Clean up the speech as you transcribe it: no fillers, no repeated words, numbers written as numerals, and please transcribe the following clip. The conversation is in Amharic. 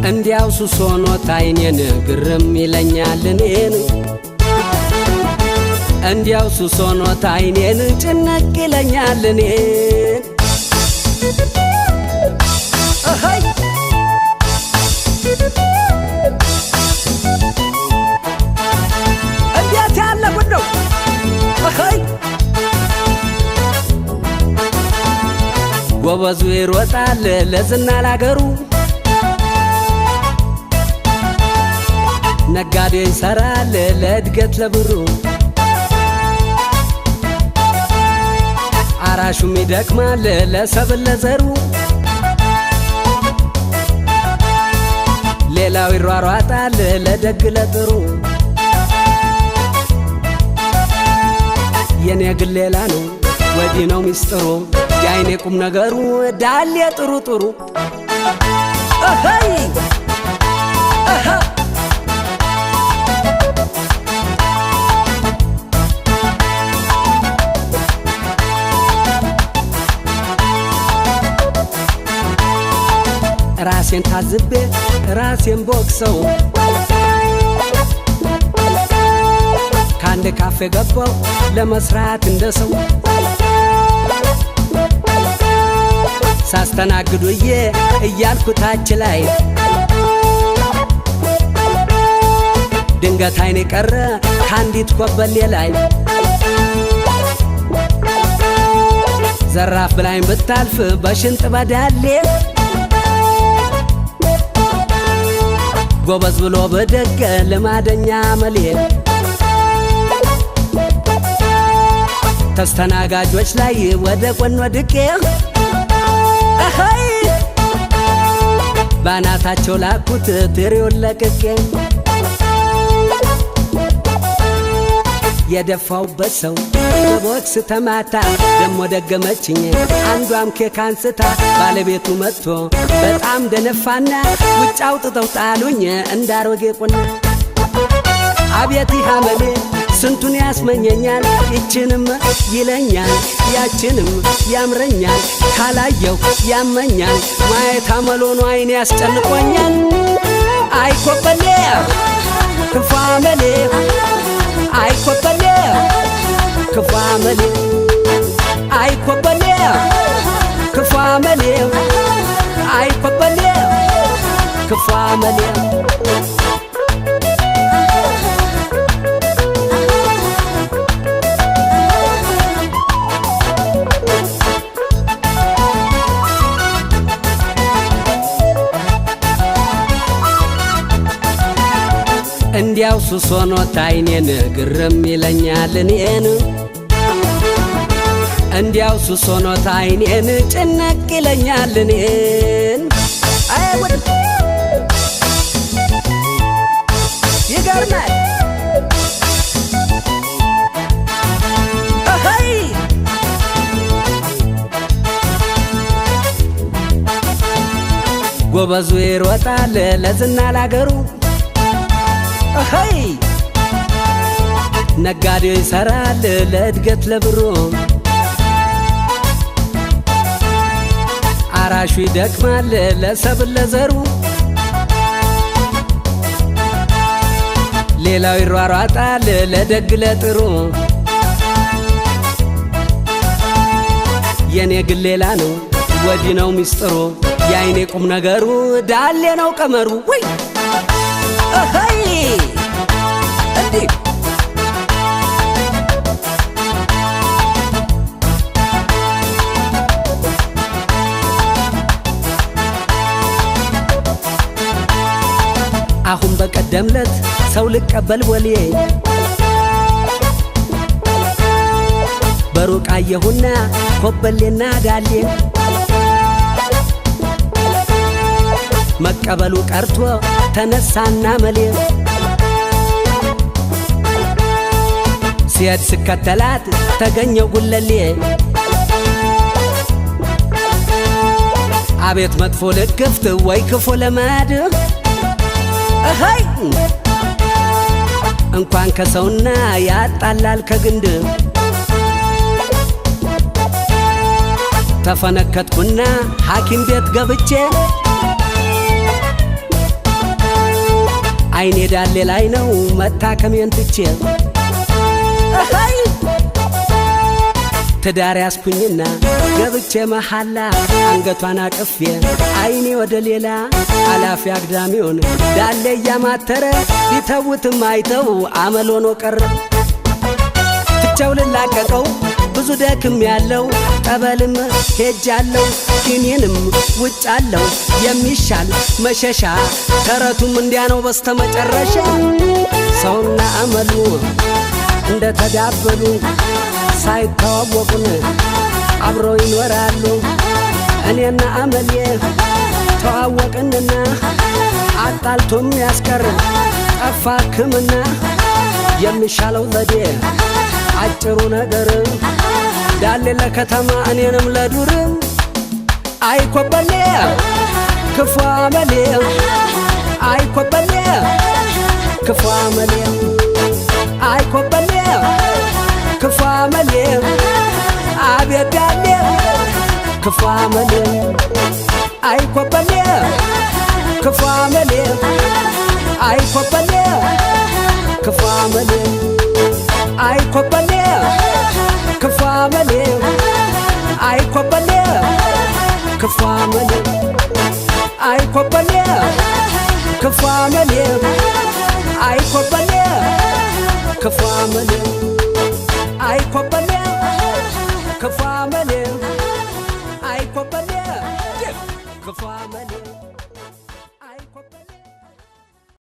እንዲያው ሱስ ሆኖት አይኔን ግርም ይለኛል እኔን፣ እንዲያው ሱስ ሆኖት አይኔን ጭንቅ ይለኛል እኔን። እኸይ፣ እንዴት ያለ ጉድ ነው! እኸይ፣ ጎበዙ ይሮጣል ለዝና ላገሩ፣ ነጋዴ ይሰራል ለእድገት ለብሩ፣ አራሹም ይደክማል ለሰብል ለዘሩ፣ ሌላው ይሯሯጣል ለደግ ለጥሩ። የኔ ግን ሌላ ነው፣ ወዲህ ነው ሚስጥሩ፣ የአይኔ ቁም ነገሩ ዳሌ ጥሩ ጥሩ። እኸይ፣ እኸ። ራሴን ታዝቤ ራሴን ቦክሰው ከአንድ ካፌ ገባው ለመስራት እንደ ሰው። ሳስተናግዱዬ እያልኩ ታች ላይ ድንገት አይኔ ቀረ ከአንዲት ኮበሌ ላይ። ዘራፍ ብላኝ ብታልፍ በሽንጥ በዳሌ፣ ጎበዝ ብሎ በደገ ልማደኛ መሌ ተስተናጋጆች ላይ ወደ ጎን ወድቄ፣ እኸይ፣ ባናታቸው ላኩት ትሪውን ለቅቄ። የደፋውበት ሰው በቦክስ ተማታ፣ ደሞ ደገመችኝ አንዷም ኬክ አንስታ። ባለቤቱ መጥቶ በጣም ደነፋና ውጭ አውጥተው ጣሉኝ እንዳሮጌ ቁና። አቤት ይህ አመሌ ስንቱን ያስመኘኛል፣ ይችንም ይለኛል ያችንም ያምረኛል፣ ካላየው ያመኛል። ማየት አመሎኑ አይኔ ያስጨንቆኛል። አይ ኮበሌ ክፉ አመሌ፣ አይ ኮበሌ ክፉ አመሌ፣ አይ ኮበሌ ክፉ አመሌ፣ አይ ኮበሌ ክፉ አመሌ። እንዲያው ሱስ ሆኖት አይኔን ግርም ይለኛል እኔን፣ እንዲያው ሱስ ሆኖት አይኔን ጭንቅ ይለኛል እኔን። አይ ጉድ፣ ይገርማል። እኸይ፣ ጎበዙ ይሮጣል ለዝና ላገሩ፣ እኸይ፣ ነጋዴው ይሰራል ለእድገት ለብሩ፣ አራሹ ይደክማል ለሰብል ለዘሩ፣ ሌላው ይሯሯጣል ለደግ ለጥሩ። የኔ ግን ሌላ ነው፣ ወዲህ ነው ሚስጥሩ፣ የአይኔ ቁም ነገሩ ዳሌ ነው ቀመሩ። ወይ እኸይ፣ እንዲህ። አሁን በቀደምለት ሰው ልቀበል ቦሌ በሩቅ አየሁና ኮበሌና ዳሌ። መቀበሉ ቀርቶ ተነሳና መሌ ሲሄድ ስከተላት ተገኘው ጉለሌ። አቤት መጥፎ ልክፍት ወይ ክፉ ልማድ፣ እኸይ፣ እንኳን ከሰውና ያጣላል ከግንድ። ተፈነከትኩና ሐኪም ቤት ገብቼ አይኔ ዳሌ ላይ ነው መታከሜን ትቼ እኸይ ትዳር ያስኩኝና ገብቼ መሐላ አንገቷን አቅፌ አይኔ ወደ ሌላ አላፊ አግዳሚውን ዳሌ እያማተረ ቢተውትም አይተው አመል ሆኖ ቀረ። ትቼው ልላቀቀው ብዙ ደክም ያለው ጠበልም ሄጃለው ኪኒንም ውጫለው የሚሻል መሸሻ ተረቱም እንዲያ ነው በስተመጨረሻ። ሰውና አመሉ እንደ ተዳበሉ ሳይተዋወቁን አብረው ይኖራሉ። እኔና አመሌ ተዋወቅንና አጣልቶም ያስቀር ጠፋ ሕክምና። የሚሻለው ዘዴ አጭሩ ነገር ዳሌ ለከተማ እኔንም ለዱር። አይኮበሌ ክፉ አመሌ፣ አይኮበሌ ክፉ አመሌ፣ አይኮበሌ ክፉ አመሌ፣ አቤት ዳሌ ክፉ አመሌ፣ አይኮበሌ ክፉ አመሌ፣ አይኮበሌ ክፉ አመሌ፣ አይኮበሌ ክፉ አመሌ፣ አይኮበሌ ክፉ አመሌ፣ አይኮበሌ ክፉ አመሌ፣ አይኮበሌ ክፉ አመሌ፣ አይኮበሌ ክፉ አመሌ።